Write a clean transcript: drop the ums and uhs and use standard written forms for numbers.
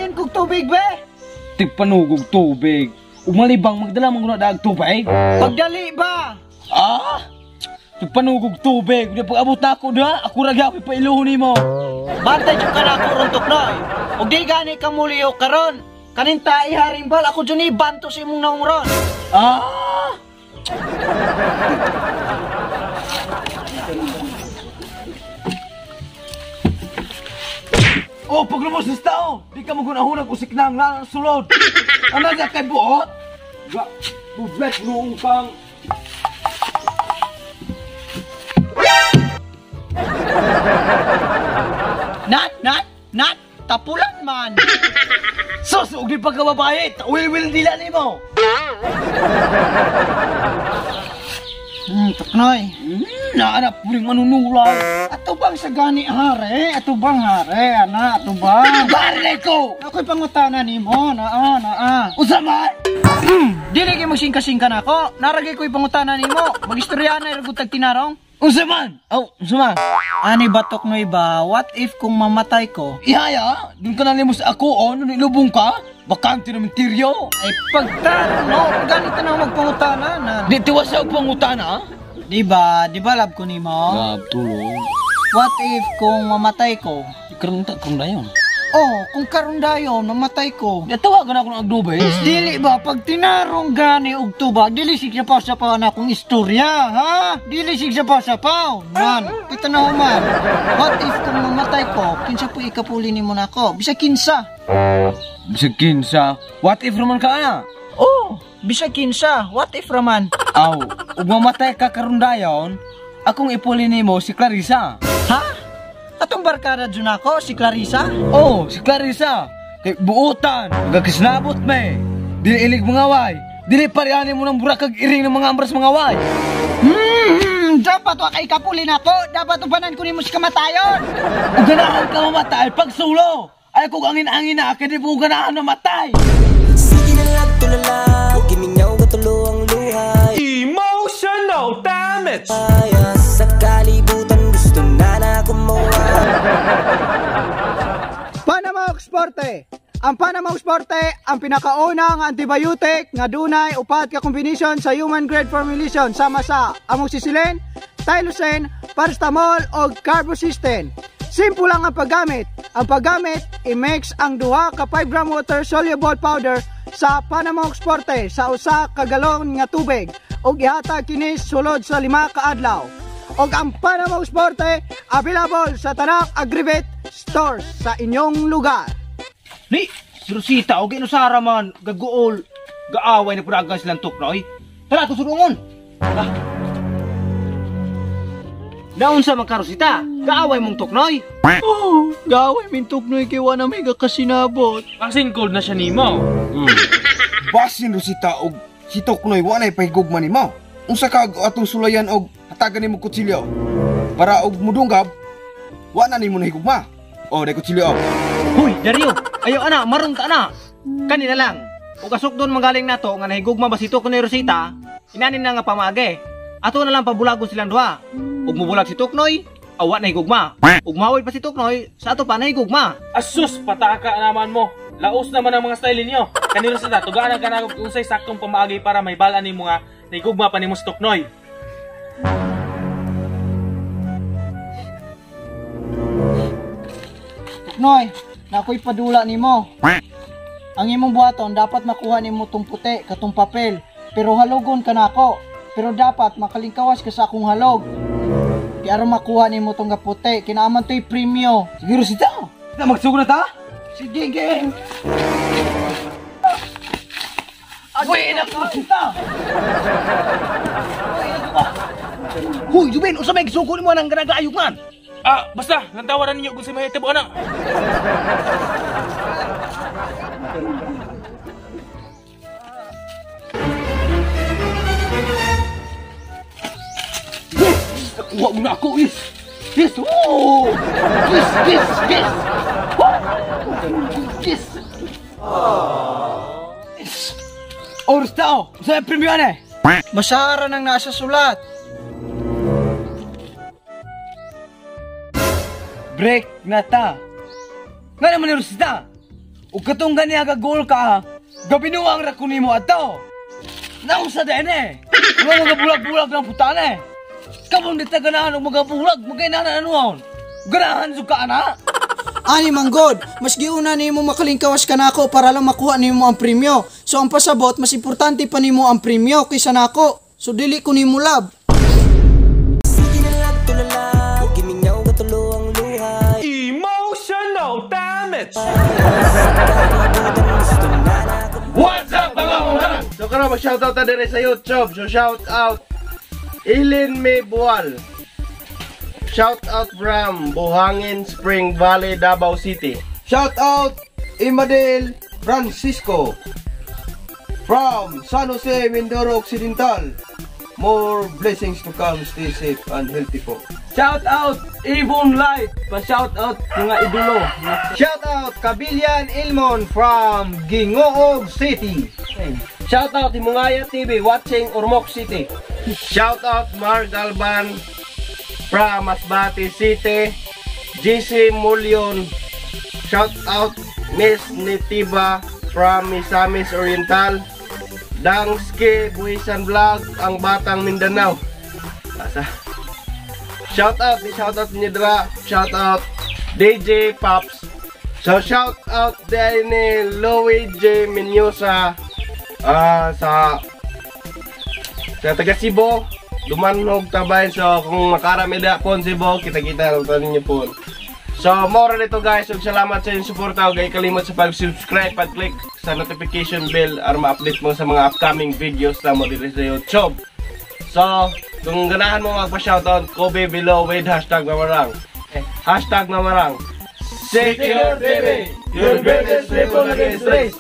Padayon kog tubig be. Tigpanugog tubig. Ug malibang magdala man guna daag tubig. Pagdali ba? Ah! Tigpanugog tubig. Unya pag abot na ako da, ako ra gyapon pailuhon nimo. Bantay jud ka na ako ron, Tuknoy. Ug di gani ka muliyo karon. Kaning tae haring bal ako jud ni banto sa imong naong ron. Ah! Oh, paglumos sa tao, di ka magunahunag usik na ang lanang sulod. Ano na kay buot? Ga, bublet noong kang. Nat, nat, nat, tapulan man. Sus, og di pagkababae, tawil-wil dila nimo. Tuknoy. Naanap puring manunulan. Ato bang sa gani hare? Ato bang hare? Ana, ato bang? Bare ko! Ako'y pangutana nimo, naa, naa. Unsa man? Dili kay magsingka-singka na ako. Naragay ko'y pangutana nimo. Magistorya na iragod tag tinarong. Unsa man? Aw, unsa man? Ani ba, Tuknoy ba? What if kung mamatay ko? Ihaya, dun ka na nimo sa ako, oh, nung ilubong ka? Bakante na mentiryo. Ay pagtarong no, ganito na magpangutana na. Di tiwas sa pangutana? Di ba love ko nimo? Love tulong. What if kung mamatay ko? Karon ta karon dayon. Oh, kung karon dayon mamatay ko. Di tawagan ako ng agnubes. Dili ba pag tinarong gani og tubag, dili sig sapaw-sapaw na akong istorya, ha? Dili sig sapaw-sapaw. Man, kita na man. What if kung mamatay ko, kinsa po ikapuli nimo nako? Bisag kinsa. Bisag kinsa. What if raman ka ana? Oh, bisag kinsa. What if raman? Aw, ug mamatay ka karon dayon, akong ipuli nimo si Clarissa. Ha? Atong barkada dyan ako, si Clarissa? Oh, si Clarissa. Kay buutan, gakisnabot me. Dili ilig mga way. Dili parehani mo ng burakag iring ng mga ambras mga way. Dapat wa kay kapuli nako. Dapat ubanan ko nimo si kamatayon. Ug ganahan ka mamatay pag sulo. Ay kung angin-angin na kay di mo ganahan mamatay. Sige na lang tulala, gimingaw katulo ang luhay. Emotional damage. Ay, sa kalibutan gusto na na kumuha. Panamox Forte. Ang Panamox Forte ang pinakaunang antibiotic nga dunay upat ka kombinasyon sa human grade formulation sama sa amoxicillin, tylosin, paracetamol o carbocysteine. Simple lang ang paggamit. Ang paggamit, i-mix ang duha ka 5 gram water soluble powder sa Panamox Forte sa usa ka galon nga tubig ug ihatag kini sulod sa 5 ka adlaw. Og ang Panamox Forte available sa tanang Agrivet stores sa inyong lugar. Ni, si Rosita og inusara man gaguol, gaaway na puragan silang Tuknoy. Tara tusulungon. Ah. Naunsa man ka Rosita? Gaaway mong Tuknoy? Oh, gaaway min Tuknoy kay wa na may gakasinabot. Asin cold na siya nimo. Basin Rosita og si Tuknoy wa nay pahigugma nimo. Unsa ka atong sulayan og hatagan nimo kutsilyo para og mudunggab wa na nimo nahigugma. Oh, day kutsilyo. Huy, Dario, ayo ana, maron ta ana. Kanina lang. Ug asok doon magaling nato nga nahigugma ba si Tuknoy Rosita, inanin na nga pamage. Ato na lang pabulagon silang duha. Ug mubulag si Tuknoy, awa nahigugma. Ug mawid pa si Tuknoy, sa ato pa nahigugma. Asus, pataka naman mo. Laos naman ang mga style ninyo. Kani Rosita, tugaan ka na kung unsay saktong pamaagi para may balaan nimo nga nahigugma pa nimo si Tuknoy. Tuknoy, nakoy padula nimo. Ang imong buhaton dapat makuha nimo tong puti katong papel, pero halogon ka nako. Pero dapat makalingkawas ka sa akong halog. Di aron makuha nimo tong puti, kinaaman to'y premyo. Sige Rosita, na magsugod na ta? Sige, game. Uy, na Rosita. Huy, Jubin, unsa may gisugo nimo nang ganagaayog man? Ah, basta, lantawaran ninyo kung si mahitabo ana. Yes! Nakuha mo na ako, yes! Yes! Oh! Yes! Yes! Yes! Oh! Yes! Yes! Oh, Rosita, oh! Saan ang premyo, ane? Masara nang nasa sulat. Break na ta. Nga naman ni Rosita. Ug katong ganiha ka goal ka, gabinuang ra ko nimo ato. Naunsa din eh. Wala mga bulag-bulag ng putana eh. Kabon di ta ganahan og mga bulag, magay na anuon. Ganahan jud ka ana. Ani manggod, mas giuna nimo makalingkawas kanako para lang makuha nimo ang premyo. So ang pasabot, mas importante pa nimo ang premyo kaysa nako. So dili ko nimo love. Sige na lang tulala. Gimingaw gatulo ang luha. Emotional damage! Gusto na nako. What's up, mga mga? So karon mag-shoutout ta dire sa YouTube. So shout out Ilin May Bual. Shout out from Buhangin Spring Valley, Davao City. Shout out Imadel Francisco from San Jose, Mindoro Occidental. More blessings to come. Stay safe and healthy po. Shout out Avon Light. Pa shout out mga idolo. Shout out Kabilian Ilmon from Gingoog City. Shout out Himungaya TV watching Ormoc City. Shout out Mark Alban from Masbate City. GC Mulyon. Shout out Miss Nitiba from Misamis Oriental. Dangski Buisan Vlog, ang Batang Mindanao. Asa? Shout out, shout out Nidra, shout out DJ Pops. So shout out din ni Louie J. Menyosa sa taga Cebu, Dumanhog Tabay. So kung makarami da po Cebu, kita-kita lang ta ninyo po. So more nito, guys, ug salamat sa inyong suporta ug ay kalimot sa pag-subscribe, pag-click sa notification bell aron ma-update mo sa mga upcoming videos na mo diri sa YouTube. So, kung ganahan mo magpa-shoutout, comment below with #Mamarang. #Mamarang. Secure TV, your greatest weapon against race.